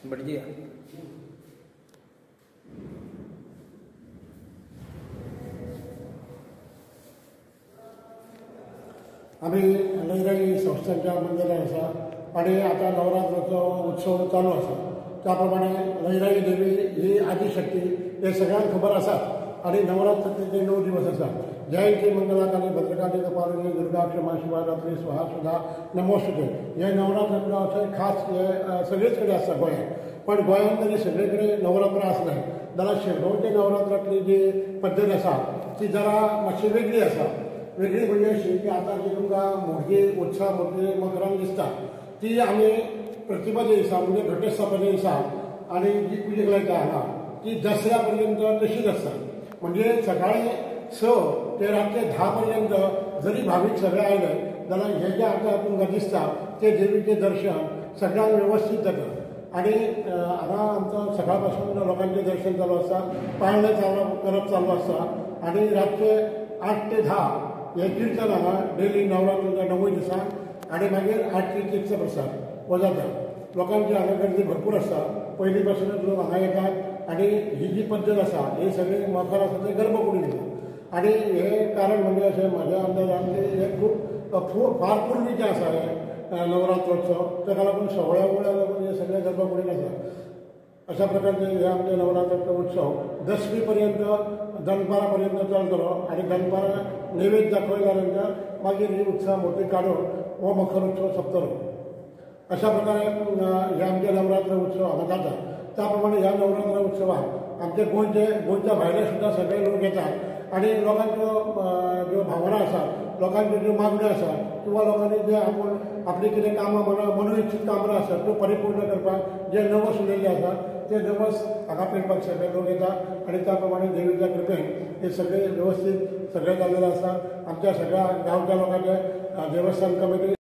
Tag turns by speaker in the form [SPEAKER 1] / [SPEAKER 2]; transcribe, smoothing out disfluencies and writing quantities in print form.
[SPEAKER 1] भटजी
[SPEAKER 2] आमी लयराई संस्थांच्या मंदिरार आसा आनी आतां नवरात्राचो उत्सव चालू आसा. त्या प्रमाणे लयराई देवी ही आदिशक्ती हे सगळ्यांक खबर आसा आनी नवरात्राचे 9 दिवस आसा. जयंती मंगलाकाली भद्रकाली कपालिनी दुर्गा क्षमा शिवा रात्री स्वाहा सुधा नमोस्तुते हे नवरात्र अशें खास हे सगळेच कडेन आसता गोंयांत. पण गोंयांत जरी सगळे कडेन नवरात्र आसले जाल्यार शिरगांवच्या नवरात्रांतली जी पद्दत आसा ती जरा मातशी वेगळी आसा. वेगळी म्हणजे अशी की आतां जी तुमकां मूर्ती उत्साह मूर्ती मकरान दिसता ती आमी प्रतिपदे दिसा म्हणजे घटस्थापने दिसा आनी जी पुजेक लायता हांगा ती दसऱ्या पर्यंत तशीच आसता. म्हणजे सकाळी 6 ते रातचे 10 पर्यंत जरी भावीक सगळे आयले जाल्यार हे जे आतां तुमकां दिसता ते देवीचें दर्शन सगळ्यांक व्यवस्थीत जाता. आनी हांगा आमचो सकाळ पासून लोकांचें दर्शन चालू आसता, पाळणें चालू करप चालू आसता आनी रातचे 8 ते 10 हे किर्तन हांगा डेली नवरात्राच्या 9 दिसांक आनी मागीर 8 ते 3 प्रसाद हो जाता. लोकांची हांगा गर्दी भरपूर आसता, पयलीं पासूनच लोक हांगा येतात आनी ही जी पद्दत आसा ही सगळी मखर आसा ते गर्भकुडीन येता. आनी हे कारण म्हणजे अशें म्हाज्या अंदाजान की हे खूब फार पूर्वीचें आसा हे नवरात्रोत्सव, ताका लागून सवळ्या वळ्या लागून हे सगळे गर्भकुडीन आसा. अशा प्रकारचे हे आमचे नवरात्र उत्सव दसमी पर्यंत दनपारा पर्यंत चलतलो आनी दनपारा नैवेद्य दाखयल्या नंतर मागीर ही उत्साह मूर्ती काडून हो मखर उत्सव सोंपतलो. अशा प्रकारे हे आमचे नवरात्र उत्सव हांगा जाता. त्या प्रमाणे ह्या नवरात्र उत्सवाक आमचे गोंयच्या भायले सुद्दां सगळे लोक येतात आनी लोकांच्यो ज्यो भावना आसा, लोकांच्यो ज्यो मागण्यो आसा किंवा लोकांनी जे आपूण आपली कितें कामां मनोइच्छीत कामां आसात त्यो परिपूर्ण करपाक जे नवस उलयल्ले आसा ते नवस हांगा पेटपाक सगळे लोक येतात आनी त्या प्रमाणे देवीच्या कृपेन हे सगळे व्यवस्थीत सगळें जाल्लेलें आसा. आमच्या सगळ्या गांवच्या लोकांचे देवस्थान कमिटी